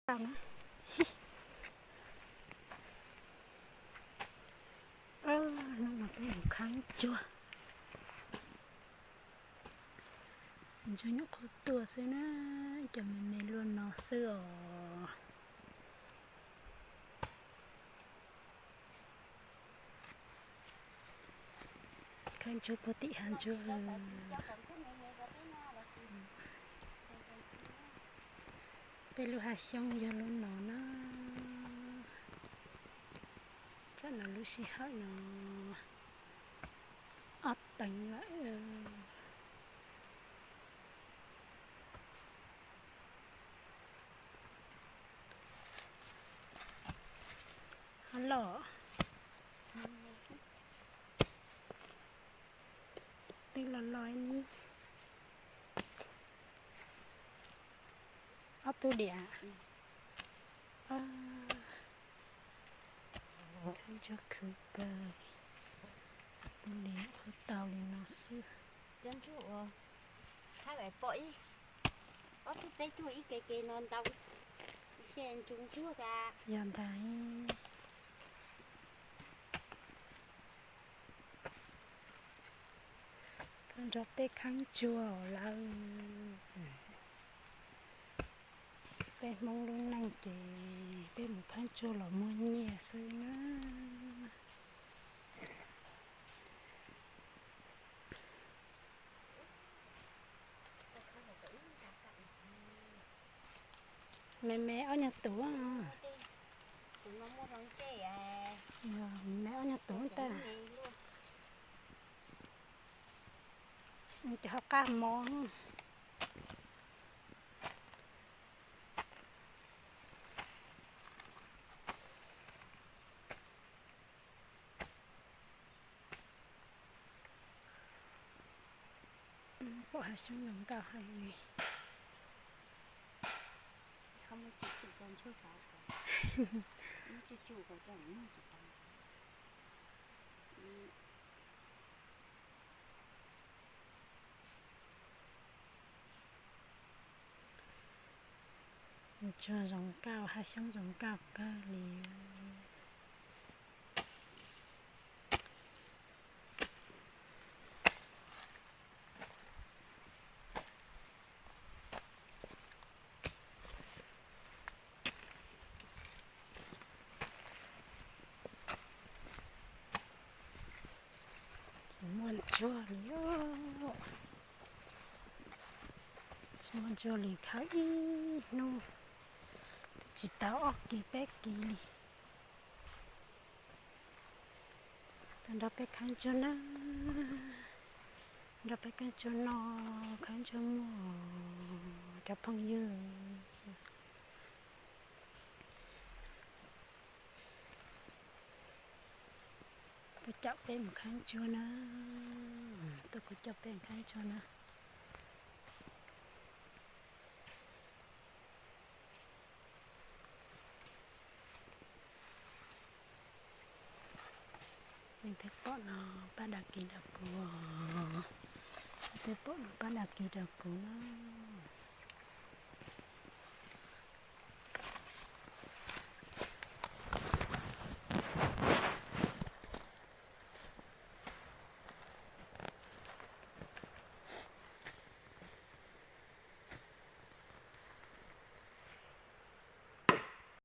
Tau na. Hnub no peb mus khaub ncuab, ncuab nyuam qhuav tuaj xwb na, cov me me luaj no xwb os. Khaub ncuab puag tim hav ncuab. Peb lub hav xyoob yog lub no na. Tsam no lub sij hawm no ob teev lawm. Ho los, twb los los ni. Ob tug diam. Khaub ncuab khwv kawg, tus li qhuav tau li no xwb. Yog ntag. Tuaj nrog peb khaub ncuab lawm. Peb Hmoob lub neej ces peb mus khaub ncuab los muag nyiaj xwb na. Me me ob nyuag tus. Me me ob nyuag tus ntag. Ces ho qab mov. Pom hav xyoob zoo nkauj heev li. Ntsuag zoo nkauj, hav xyoob zoo nkauj kawg li. Tsis muaj ntsuag li, tsis muaj ntsuag li, khawb ib hnub twb tsis tau ob kis peb kis li. Tau nrog peb khaub ncuab na, nrog peb khaub ncuab noj, khaub ncuab muag, cov phooj ywg. Tuaj caum peb mus khaub ncuab na, tuaj kuv caum peb khaub ncuab na. Leej twg pom no pab đăng ký rau kuv, leej twg pom no pab đăng ký rau kuv na.